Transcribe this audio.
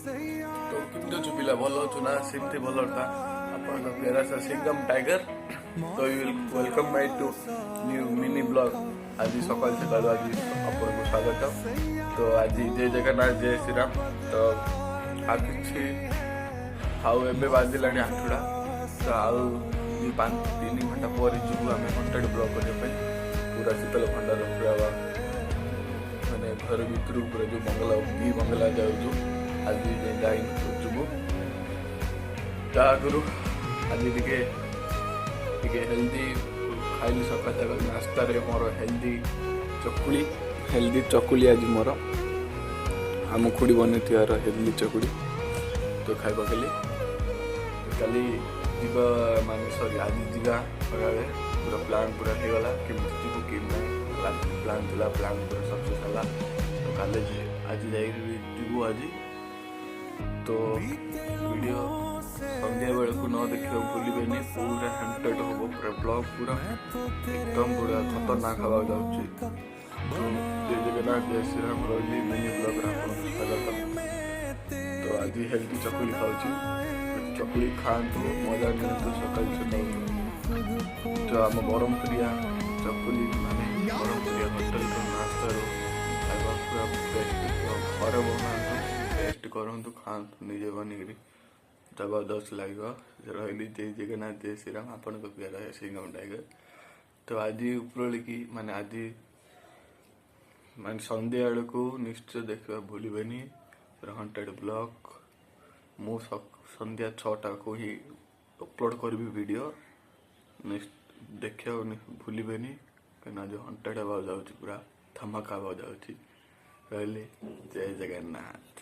ତ କେମିତି ଅଛୁ ପିଲା? ଭଲ ଅଛୁ ନା? ସେମିତି ଭଲ ଥା। ଆପଣଙ୍କ ପ୍ୟାରା ସା ସିଙ୍ଗମ ଟାଇଗର। ତ welcome my to new mini vlog। ଆଜି ସକାଳୁ ସକାଳୁ ଆଜି ଆପଣଙ୍କୁ ସ୍ୱାଗତ। ତ ଆଜି ଜୟ ଜଗନ୍ନାଥ, ଜୟ ଶ୍ରୀରାମ। ତ ଆଉ କିଛି ଆଉ ଏବେ ବାଜିଲାଣି 8ଟା। ତ ଆଉ 2, 5, 3 ଘଣ୍ଟା ପରେ ଯିବୁ ଆମେ ହଣ୍ଟେଡ୍ ବ୍ଲଗ୍ କରିବା ପାଇଁ। ପୁରା ଶୀତଳ ଭଣ୍ଡାର, ପୁରା ମାନେ ଘର ଭିତରକୁ, ପୁରା ଯୋଉ ବଙ୍ଗଲା, ଦି ବଙ୍ଗଲା ଯାଉଛୁ। ଆଜି ଯାଇ ଯାଇନୁ, ଯିବୁ। ତା ଆଗରୁ ଆଜି ଟିକେ ଟିକେ ହେଲ୍ଦି ଖାଇଲି। ସକାଳ ସକାଳ ନାସ୍ତାରେ ମୋର ହେଲ୍ଦି ଚକୁଳି, ହେଲ୍ଦି ଚକୁଳି ଆଜି ମୋର ଆମ ଖୁଡ଼ି ବନେଇଥିବାର ହେଲ୍ଦି ଚକୁଳି ତ ଖାଇ ପକେଇଲି। କାଲି ଯିବା, ମାନେ ସରି, ଆଜି ଯିବା ସକାଳେ। ପୁରା ପ୍ଲାନ୍ ପୁରା ହେଇଗଲା, କେମିତି ଯିବୁ କେମିତି ନାହିଁ। ପ୍ଲାନ୍ ଥିଲା, ପ୍ଲାନ୍ ପୁରା ସକ୍ସେସ୍ ହେଲା। ତ କାଲି ଆଜି ଯାଇକି ଯିବୁ ଆଜି। ତ ଭିଡ଼ିଓ ସନ୍ଧ୍ୟା ବେଳକୁ ନ ଦେଖିବାକୁ ଭୁଲିବେନି। ପୁରା ହଣ୍ଟେଡ୍ ହବ, ପୁରା ବ୍ଲଗ୍ ପୁରା ଏକଦମ ପୁରା ଖତରନାକ ହେବାକୁ ଯାଉଛି। ତ ଜୟ ଜଗନ୍ନାଥ, ଜୟ ଶ୍ରୀରାମ। ରହିଲି, ମିନି ବ୍ଲଗ୍ରେ ଆପଣଙ୍କୁ ସ୍ୱାଗତ। ତ ଆଜି ହେଲ୍ଦି ଚକୁଳି ଖାଉଛି। ଚକୁଳି ଖାଆନ୍ତୁ, ମଜା ନିଅନ୍ତୁ ସକାଳୁ ସକାଳୁ। ତ ଆମ ବ୍ରହ୍ମପୁରିଆ ଚକୁଳି, ମାନେ ବ୍ରହ୍ମପୁରିଆ ହୋଟେଲର ନାସ୍ତାରୁ ଖାଇବା ପୁରା ବେଷ୍ଟ। ଘରେ ବନାନ୍ତୁ, ଟେଷ୍ଟ କରନ୍ତୁ, ଖାଆନ୍ତୁ ନିଜେ ବନେଇକିରି, ଜବରଦସ୍ତ ଲାଗିବ। ରହିଲି, ଜୟ ଜଗନ୍ନାଥ, ଜୟ ଶ୍ରୀରାମ। ଆପଣଙ୍କ ପ୍ୟାରା ସିଙ୍ଗମ ଟାଇଗର। ତ ଆଜି ଉପରଓଳିକି, ମାନେ ଆଜି ମାନେ ସନ୍ଧ୍ୟା ବେଳକୁ ନିଶ୍ଚୟ ଦେଖିବା ଭୁଲିବେନି ହଣ୍ଟେଡ୍ ବ୍ଲଗ୍। ମୁଁ ସନ୍ଧ୍ୟା 6ଟାକୁ ହିଁ ଅପଲୋଡ଼ କରିବି ଭିଡ଼ିଓ। ଦେଖିବାକୁ ଭୁଲିବେନି, କାହିଁକିନା ଆଜି ହଣ୍ଟେଡ୍ ହେବାକୁ ଯାଉଛି, ପୁରା ଧମାକା ହେବାକୁ ଯାଉଛି। ରହିଲି, ଜୟ ଜଗନ୍ନାଥ।